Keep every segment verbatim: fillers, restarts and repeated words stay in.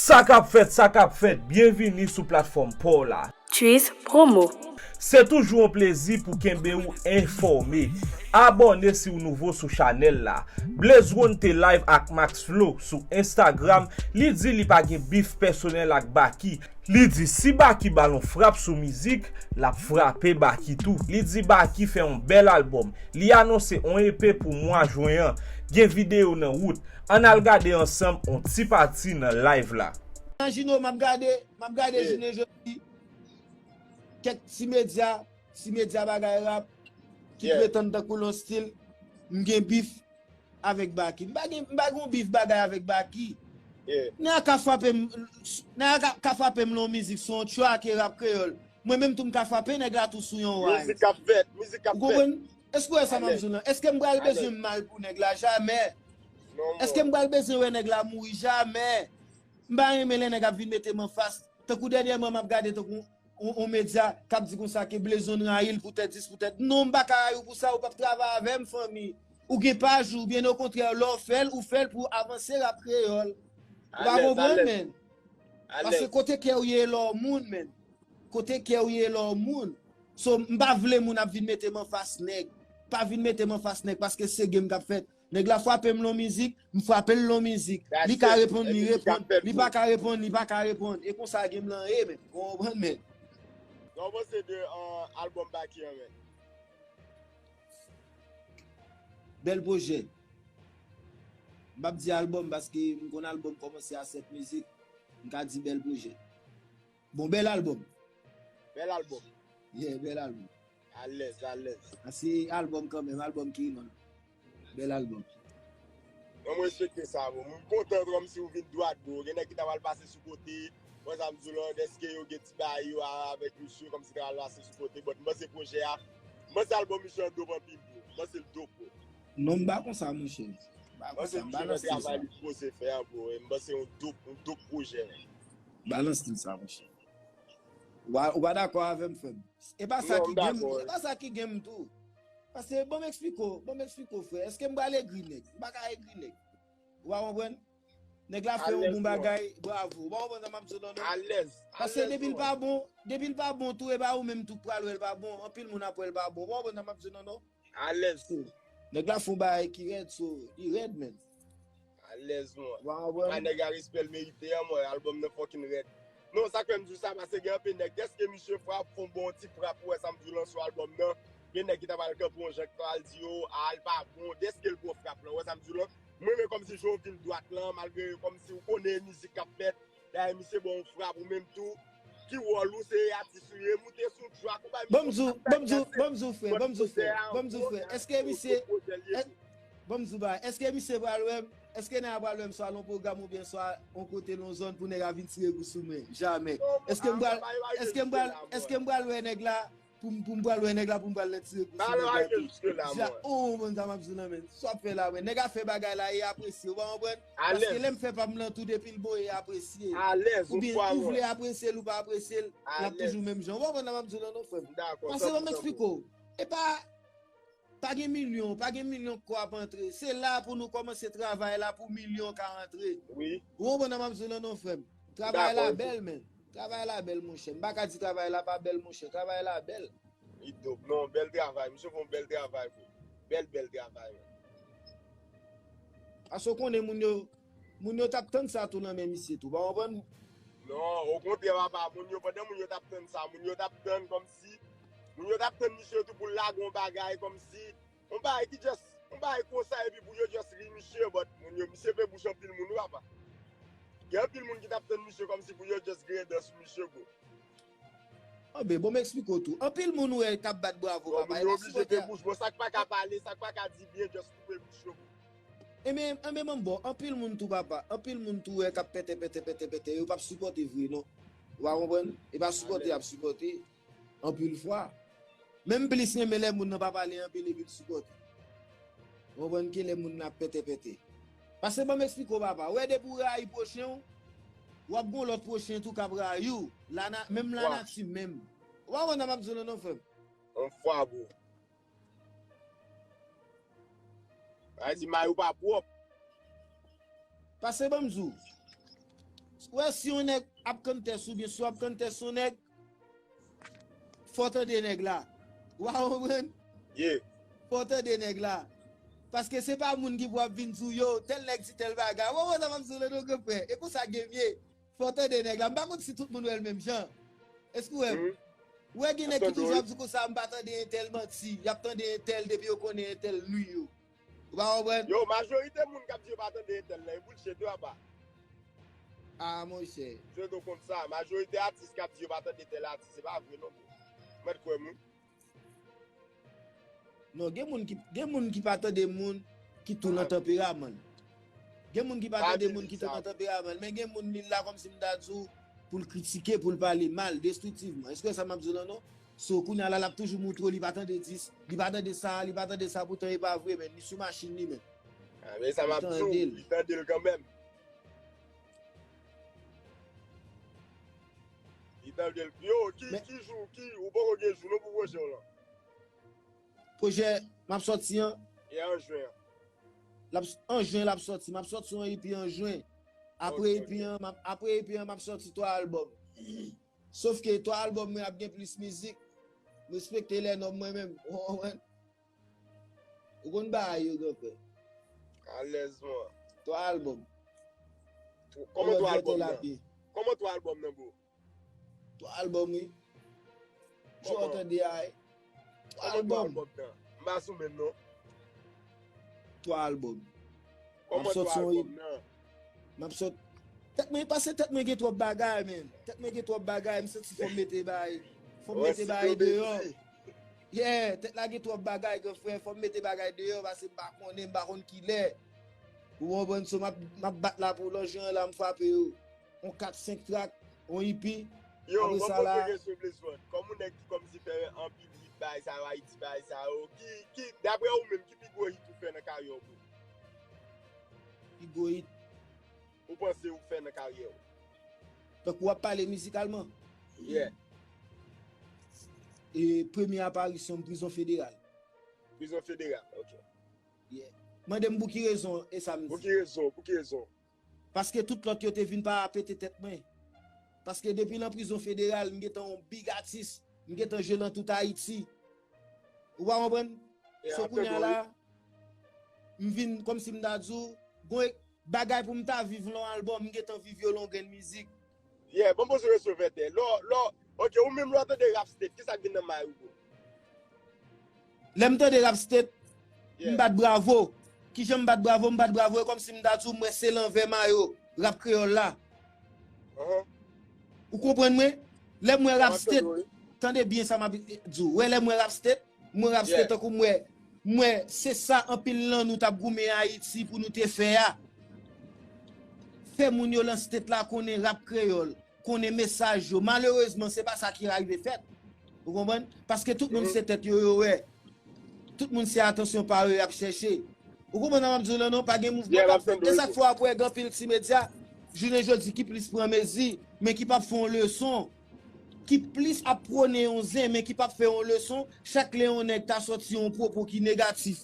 Sa k ap fèt, sa k ap fèt, byenvini sou platfòm pa w la. Twiz Promo. Se toujou yon plezi pou kenbe w enfòme. Abòne si w nouvo sou chanèl la. Blaze One te live ak Max Flow sou Instagram, li di li pa gen bif pèsonèl ak Baky. Li di si Baky ba l yon frap sou mizik, l ap frape Baky tou. Li di Baky fè yon bèl albòm. Li anonse yon E P pou mwa jen an. Gen videyo nan wout. Ann al gade ansanm yon ti pati nan live la. Nan Jino, m ap gade, m ap gade jounen jodi. Kèk ti medya, ti medya bagay rap, ki pretann tankou l yon stil, m gen bif avèk Baky. M pa gen, m pa gen yon bif bagay avèk Baky. Nèg la ka frape m, nèg la ka, ka frape m lè yon mizik, se yon track e rap kreyòl. Mwen menm tou m ka frape nèg la tou sou yon rhyme. Mizik k ap fèt, mizik k ap Ou fèt. konprann? Èske w wè sa m ap di w lan? Èske m pral bezwen mal pou nèg la? Jamè. Non, Èske m pral bezwen wè nèg la mouri? Jamè. M pa renmen lè nèg ap vin mete m anfas. Tankou dènyèman m ap gade tankou on, on medya k ap di konsa ke Blaze One rayi l poutèt dis, poutèt. Non, m pa ka rayi w pou sa, ou p ap travay avè m, fanmi. Ou gen paj ou, byen okontrè, lè w fè l, ou fè l pou avanse rap kreyòl. Ou pa Alèz, konprann, alèz. men? Paske Alèz. Kote kè w ye lè w moun, men. Kote kè w ye lè w moun. So, m pa vle moun ap vin mete m anfas nèg. Pa vin mete m anfas nèg paske se game k ap fèt. Nèg la frape m lè yon mizik, m frape l lè yon mizik. That's Li ka it. reponn, E li mizik ap reponn. fèt Li tou. pa ka reponn, li pa ka reponn. E konsa game lan ye, men. Ou konprann, men? Sa w panse de uh, albòm Baky an, men? Bèl pwojè. M p ap di albòm paske m konn albòm kòmanse a sèt mizik. M ka di bèl pwojè. Bon, bèl albòm. Bèl albòm. Yeah, bèl albòm. Alèz, alèz. A se albòm kanmenm, albòm ki rive. Bèl albòm. Mwen, mwen respekte sa, bro. Mwen kontan kòmsi ou vin dwat, bro. Gen nèg ki ta pral pase sou kote. Mwen, sa m di w lan, dèske yo gen ti bagay yo a- avèk misye, kòmsi ta pral pase sou kote. But mwen, se pwojè a. Mwen, se albòm misye an dope anpil, bro. Mwen, se l dope, bro. Non, m pa konsa, monchè. M pa Mwen, se konsa, m misye nan balans stil sa. Travay li poze fè a, bro. E m panse yon dope, yon dope pwojè. Balans stil sa, monchè. Ou pa, ou pa dakò avè m, frè m? E pa sa Non, ki m gen m, dakò. E pa sa ki gen m tou. Paske, ban m eksplike w, ban m eksplike w, frè. Èske m pral egri nèg? M pa ka egri nèg. Ou pa konprann? Nèg la fè yon Alèz, bon bro. Bagay, bravo. Ou pa konprann sa m ap di w, non, non? Alèz. Paske Alèz, depi l bro. Pa bon, depi l pa bon tou, e pa ou menm tou k pral wè l pa bon. Anpil moun ap wè l pa bon. Ou pa konprann sa m ap di w, non, non? Alèz. Nèg la fè yon bagay ki rèd, so, li rèd, men. Alèz, mwen. Ou pa konprann? Mwen, nèg la respè l merite an, mwen. Albòm nan fucking rèd. Non, sa k fè m di w sa, paske gen anpil nèg, dèske misye frap, fè yon bon ti frap, ou wè sa m di w lan sou albòm nan. Gen nèg ki ta pral kanpe yon jan ki ta pral di yo, a, l pa bon, dèske l bon frap lan, ou wè sa m di w lan. Mwen, men kòmsi jan w vin dwat lan, malgre kòmsi ou konnen mizik k ap fèt, dayè misye ba w yon frap, ou menm tou, ki wòl ou, se atis ou ye, moute sou track, ou pa Ban m di w, ban m di w, ban m di w, frè, ban m di w, frè, ban m di w, frè. Èske misye, ban m di w bagay, èske misye pral wè m? Èske nèg la pral wè m swa nan pwogram oubyen swa yon kote nan yon zòn pou nèg la vin tire kou sou mwen? Jamè. Èske m pral, èske m pral, èske m pral wè nèg la pou m, pou m pral wè nèg la, pou m pral nan tire kou sou nèg la tou? Ja, oh, ou konprann sa m ap di w lan, men. Sa w ap fè la, men. Nèg la fè bagay la, e apresye, ou pa konprann? Paske lè m fè pa m lan tou, depi l bon, e apresye. Oubyen ou vle apresye l, ou pa apresye l, l ap toujou menm jan. Ou pa konprann sa m ap di w lan, non, frè m? Paske ban m eksplike w. E pa Pa gen milyon, pa gen milyon k ap antre. Se la pou nou kòmanse travay la pou milyon ka antre. Ou konprann sa m ap di w lan, non, frè m? Travay la bèl, men. Travay la bèl, monchè. M pa ka di travay la pa bèl, monchè. Travay la bèl. Li dope. Non, bèl travay. Misye fè yon bèl travay, bro. Bèl, bèl travay, men. Paske w konnen moun yo, moun yo t ap tann sa tou nan men misye tou. Pa konprann? Non, okontrè, papa. Moun yo, pandan moun yo t ap tann sa, moun yo t ap tann kòmsi, moun yo t ap tann misye tou pou l lage yon bagay kòmsi, yon bagay ki just, yon bagay konsa, epi pou yo just ri misye, but moun yo, misye vle bouch anpil moun, wi, papa. Gen anpil moun ki t ap tann misye kòmsi pou yo just greda sou misye, bro. Anben, bon, m eksplike w tou. Anpil moun ou wè k ap bat bravo, papa. Moun yo oblije fè bouch, bon, sa k pa ka pale, sa k pa ka di byen, just koupe bouch yo. Enben, enben, bon, anpil moun tou, papa. Anpil moun tou wè k ap pètè, pètè, pètè, pètè. Yo p ap sipòte vre, non. Ou pa konprann? E pa sipòte y ap sipòte. Anpil fwa. Menm plis renmen lè moun nan pa pale anpil epi l sipòte. Ou konprann ke lè moun nan ap pètè pètè. Paske ban m eksplike w, papa. Ou wè depi w rayi pwochen w, w ap gen yon lòt pwochen tou k ap rayi w. Lana, menm lanati menm. Ou pa konn sa m ap di w lan non, frè m. Yon fwa, bro. Sa vle di may ou pa pwòp. Paske ban m di w, Ou wè, si yon nèg ap kanntès oubyen si w ap kanntès yon nèg, fò w tande nèg la. Ou pa konprann? Yeah. Fò w tande nèg la. Paske se pa moun ki pou ap vin di w, yo, tèl nèg di tèl bagay. Ou konprann sa m ap di w la non, granfrè? E konsa game ye. Fò w tande nèg la. M pa konn si tout moun wè l menm jan. Èske w wè m? Mhm. Ou wè gen nèg ki toujou ap di konsa, "M pa tande entèl manti." Y ap tande entèl depi yo konnen entèl nwi yo. Ou pa konprann? Yo, majorite moun k ap di yo pa tande entèl la, e bullshit yo apa. Ah, monchè. Je do konn sa. Majorite atis k ap di yo pa tande tèl atis, se pa vre non, bro. Mèt kwè m, wi. Non, gen moun ki, gen moun ki pa tande moun ki tou nan tanperaman l. Gen moun ki pa tande moun ki tou nan tanperaman l. Men gen moun li la kòmsi m ta di w pou l kritike, pou l pale mal, destriktivman. Èske sa m ap di w la non? So, kounye a la, l ap toujou moutre w li pa tande dis, li pa tande sa, li pa tande sa, poutan e pa vre, men li sou machin li menm. Ah, men sa m ap di w, li tande l kanmenm. Li tande l. Yo, ki, ki jou, ki, ou poko gen jou non pou pwojè w lan? Pwojè m ap sòti an? Yeah, an jen an. L ap, an jen l ap sòti. M ap sòti yon E P an jen. Apre E P an, m ap, apre E P an, m ap sòti twa albòm. Sof ke twa albòm mwen ap gen plis mizik. M respekte lè nòm mwen menm. Ou konprann? Ou konn bagay yo, granfrè. Alèz, mwen. Twa albòm. Kòman twa albòm nan? Kòman twa albòm nan, bro? Twa albòm, wi. Jan w tande a, wi. Twa albòm. M pa sou menm non. Twa albòm. M ap sòti yon, m ap sòt. Tèt mwen, paske tèt mwen gen twòp bagay, men. Tèt mwen gen twòp bagay, m santi fò m mete bagay. Fò m mete bagay deyò. Yeah, tèt la gen twòp bagay, granfrè. Fò m mete bagay deyò, paske m pa konnen, m pa konn kilè. Ou konprann? So, m ap, m ap bat la pou lòt jan la, m frape yo. On kat, senk trak, on E P. Yo, apre sa la, kesyon, Blaze One. Kòm yon nèg ki kòmsi fè anpil hit, bagay sa yo, Ayiti, bagay sa yo, ki, ki, daprè ou menm, ki pi gwo hit ou fè nan karyè w, bro? Pi gwo hit. Ou panse ou fè nan karyè w? Tankou w ap pale mizikalman? Yeah. E premye aparisyon m, Prizon Federal. Prizon Federal, ok. Yeah. Mande m pou ki rezon e sa m di. Pou ki rezon? Pou ki rezon? Paske tout lòt yo te vin pa pete tèt mwen. Paske depi nan Prizon Federal, m gentan yon big atis. M gentan jwe nan tout Ayiti. Ou pa konprann? So kounye a la, m vin kòmsi m ta di w, gon bagay pou m ta viv lè yon albòm, m gentan viv yo lè yon grenn mizik. Yeah, ban m poze w kesyon, Vètè. Lè, lè, ok, ou menm lè w tande Rap State, kisa k vin nan may ou, bro? Lè m tande Rap State, m bat bravo. Kijan m bat bravo? M bat bravo, e kòmsi m ta di w, m wè se lanvè mayo rap kreyòl la. Ou konprann mwen? Lè m wè Rap State, tande byen sa m ap di w. Wè, lè m wè Rap State, m wè Rap State tankou m wè, m wè se sa anpil nan nou t ap goumen Ayiti pou nou te fè a. Fè moun yo lan State la konnen rap kreyòl, konnen mesaj yo. Malerezman, se pa sa ki rive fèt. Ou konprann? Paske tout moun se tèt yo yo wè. Tout moun se atansyon pa yo y ap chèche. Ou konprann sa m ap di w lan non? Pa gen mouvman k ap fèt. E sa k fè w ap wè gen anpil ti medya, jounen jodi, ki plis pran mezi, men ki p ap fè yon leson, ki plis ap pwone yon zen, men ki p ap fè yon leson, chak lè yon nèg ta sòti yon pwopo ki negatif,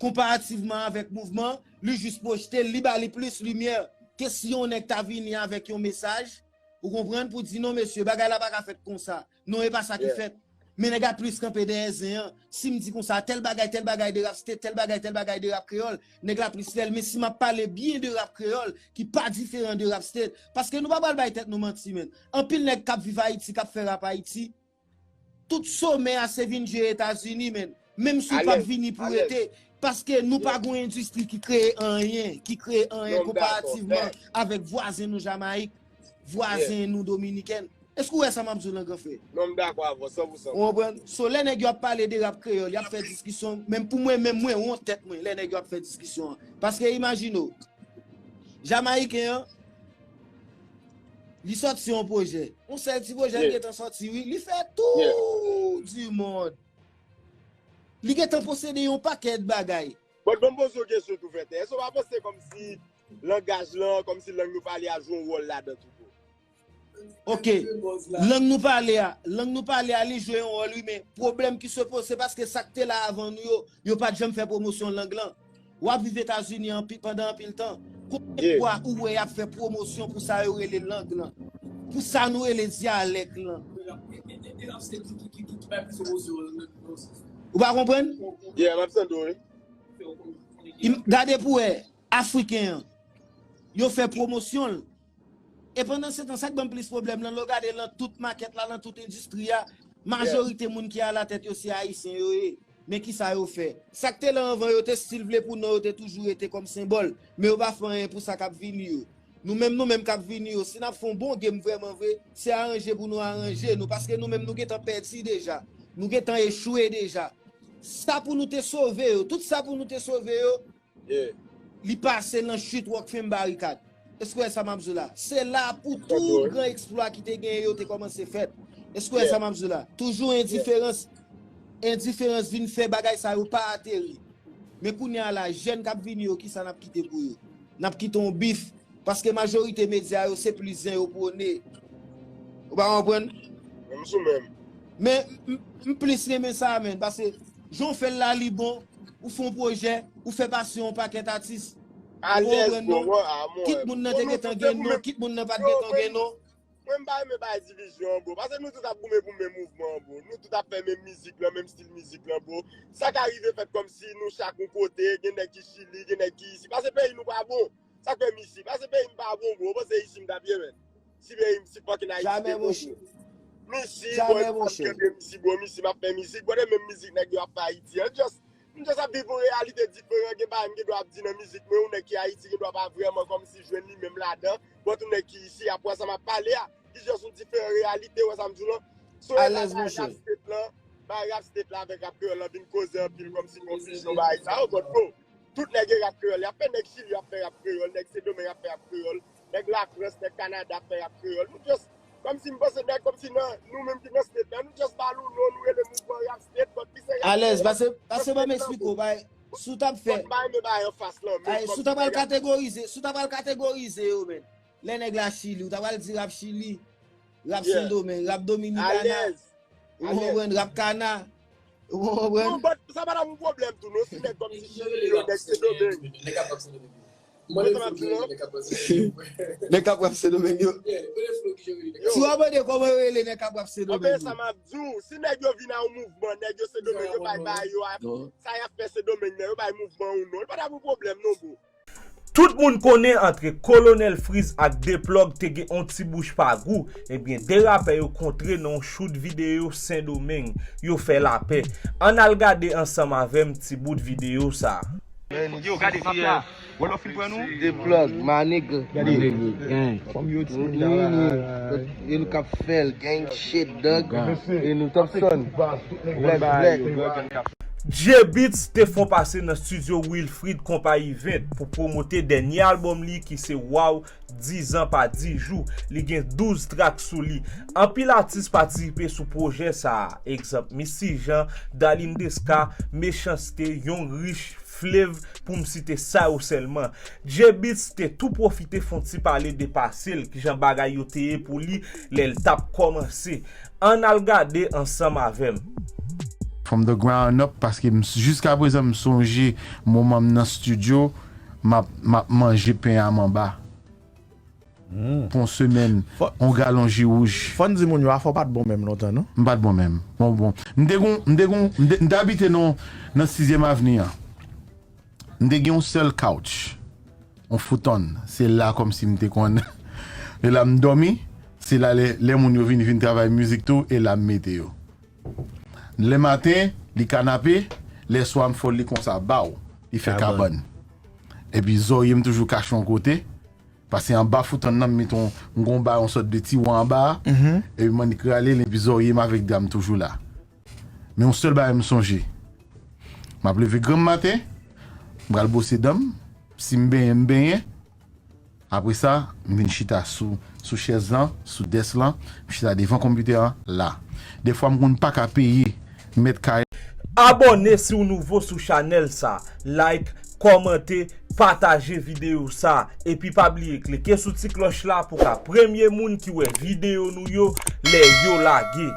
konparativman avèk mouvman, li jis pwojte l, li ba li plis limyè ke si yon nèg ta vini avèk yon mesaj, ou konprann, pou di, "Non, mesye, bagay la pa ka fèt konsa." Non, e pa sa ki fèt. Men nèg la plis kanpe dèyè zen an. Si m di konsa, tèl bagay, tèl bagay de Rap State, tèl bagay, tèl bagay de rap kreyòl, nèg la plis fè l. Men si m ap pale byen de rap kreyòl, ki pa diferan de Rap State, paske nou pa pral bay tèt nou manti, menn. Anpil nèg k ap viv Ayiti, k ap fè rap Ayiti, tout somè a se vin jwe Etazini, menn. Menm si w p ap vini pou rete, paske nou pa gon endistri ki kreye anyen, ki kreye anyen konparativman avèk vwazen nou Jamayik, vwazen nou Dominikèn. Èske w wè sa m ap di w lan, granfrè? Non, m dakò avè w san pou san. Ou konprann? So, lè nèg yo ap pale de rap kreyòl, y ap fè diskisyon, menm pou mwen, menm mwen wont tèt mwen, lè nèg yo ap fè diskisyon an. Paske imajine w, Jamayiken an, li sòti yon pwojè. Yon sèl ti pwojè li gentan sòti, wi. Li fè tou di mond. Li gentan posede yon pakèt bagay. Bon, ban m poze w kesyon tou, Vètè. Èske w pa panse kòmsi langaj lan, kòmsi lang nou pale a jwe yon wòl ladan tou, bro? Ok. Lang nou pale a, lang nou pale a, li jwe yon wòl, wi, men pwoblèm ki se poze, se paske sa k te la avan nou yo, yo pa t janm fè pwomosyon lang lan. W ap viv Etazini anpi-, pandan anpil tan. Konbyen fwa ou wè y ap fè pwomosyon pou sa yo rele lang lan? Pou sa nou rele dyalèk lan? Ou pa konprann? Yeah, m ap tande w, wi. Im- Gade pou wè, Afriken an, yo fè pwomosyon l. E pandan se tan, sa k ban m plis pwoblèm lan, lè w gade lan tout makèt la, lan tout endistri a, majorite moun ki alatèt yo se Ayisyen yo ye. Men kisa yo fè? Sa k te la anvan yo te still vle pou non yo te toujou rete kòm senbòl, men yo pa fè anyen pou sa k ap vini yo. Nou menm, nou menm k ap vini yo, si n ap fè yon bon game vrèman vre, se aranje pou nou aranje nou, paske nou menm nou gentan pèdi deja. Nou gentan echwe deja. Sa pou nou te sove yo, tout sa pou nou te sove yo, li pase nan chit wòk fenm barikad. Èske w wè sa m ap di w la? Se la pou tout gran eksplwa ki te genyen yo te kòmanse fèt. Èske w wè sa m ap di w la? Toujou endiferans, endiferans vin fè bagay sa yo pa ateri. Men kounye a la, jèn k ap vini yo, kisa n ap kite pou yo? N ap kite yon bif, paske majorite medya yo se plis zen yo pwone. Ou pa konprann? Menm sou menm. Men m- m plis renmen sa, menn, paske jan w fè l la, li bon, ou fè yon pwojè, ou fè pase yon pakèt atis. Alèz, bro. Mwen, a, mwen. Kit moun nan te gentan gen non, kit moun nan pa t gentan gen non. Mwen, m pa renmen bay divizyon, bro. Paske nou tout ap goumen pou menm mouvman, bro. Nou tout ap fè menm mizik lan, menm stil mizik lan, bro. Sa ka rive fèt kòmsi nou chak yon kote, gen nèg ki Chili, gen nèg ki isi. Paske peyi nou pa bon. Sa k fè m isi? Paske peyi m pa bon, bro. Ou panse isi m t ap ye, menn? Si peyi m, si fucking Ayiti te bon, bro. M isi, bro, m ap kenbe m isi, bro, m isi, m ap fè mizik, bro, e menm mizik nèg yo ap fè Ayiti an. Just, m just ap viv yon reyalite diferan, gen bagay m gen dwa ap di nan mizik mwen, yon nèg ki Ayiti gen dwa pa vrèman kòmsi jwenn li menm ladan, but yon nèg ki isi, ap wè sa m ap pale a, li just yon diferan reyalite, ou wè sa m di w lan? So, e la, bagay rap state lan, bagay rap state la avèk rap kreyòl lan vin koze anpil kòmsi konfizyon bagay sa yo, but bro, tout nèg e rap kreyòl, y ap fè nèg Chili, y ap fè rap kreyòl, nèg Sendomeng ap fè rap kreyòl, nèg Lafrans, nèg Kanada ap fè rap kreyòl. Nou just, kòmsi m panse nèg, kòmsi nan, nou menm ki nan state la, nou just ba l yon non, nou rele mouvman rap state, but li se rap kreyòl. Alèz, pase, pase ban m eksplike w, bay, si w t ap fè, But m pa renmen bagay anfas lan, men ay, si w t ap al kategorize, si w t ap al kategorize yo, men, lè nèg la Chili, ou t ap al di rap Chili, rap Sendomeng, rap Dominikana, ou konprann, rap Kana, ou konprann? Non, but sa pa t ap yon pwoblèm tou, non, si nèg kòmsi Chili yo, nèg Sendomeng. Mwen sa m ap di w lan. Nèg k ap rap Sendomeng yo. Si w ap mande kòman yo rele nèg k ap rap Sendomeng yo. Sa m ap di w, si nèg yo vin a yon mouvman, nèg yo Sendomeng yo bay bagay yo a, sa y ap fè Sendomeng nan, yo bay mouvman yon non. Li pa t ap yon pwoblèm non, bro. Tout moun konnen antre Kolonèl Freez ak Deplug te gen on ti bouch pa gou, ebyen de rapè yo kontre nan on shoot videyo Sendomeng, yo fè lapè. Ann al gade ansanm avè m ti bout videyo sa. Yo, gade fi a. Wè lè w fin pran nou. Deplug, my nigga. Gade. Gang. Fanm yo ti moun la. E nou k ap fè l, gang shit, dog. E nou Thompson. Black, black. J-Beatz te fon pase nan estidyo Wilfrid Konpa Event pou pwomote dènye albòm li ki se Wow, dizan pa dis jou. Li gen douz trak sou li. Anpil atis patisipe sou pwojè sa a, egzanp Missy Jean, Darline Desca, Mechans-T, Young Rich, Flave, pou m site sa yo sèlman. J-Beatz te tou pwofite fè on ti pale de pase l, kijan bagay yo te ye pou li lè l t ap kòmanse. Ann al gade ansanm avè m. From the ground up, paske m, jiskaprezan m sonje moman m nan estidyo, m ap, m ap manje pen a manba. Pou yon semèn, yon galon ji wouj. Fò n di moun yo, afè w pa t bon menm lontan, non? M pa t bon menm. Bon, bon. M te gon, m te gon, m te, m te abite nan, nan Sizyèm Avni an. M te gen yon sèl couch, yon futon. Se la kòmsi m te konn. E la m dòmi, se la lè, lè moun yo vin, vin travay mizik tou, e la m mete yo. Lè maten, li kanape, lè swa m fè w li konsa, baw, li fè kabann. Epi zòrye m toujou kache yon kote, paske anba futon nan, m mete yon, m gon ba yon sòt de tiwa anba a, epi m annik rale l, epi zòrye m avèk dra m toujou la. Men yon sèl bagay m sonje, m ap leve granm maten, m pral bwose dan m, si m benyen, m benyen, Apre sa, m vin chita sou, sou chèz lan, sou dèsk lan, m chita devan konpitè an, la. Defwa m konn pa ka peye mèt kay. Abòne si w nouvo sou chanèl sa, like, kòmante, pataje videyo sa, epi pa bliye klike sou ti klòch la pou w ka premye moun ki wè videyo nou yo lè yo lage.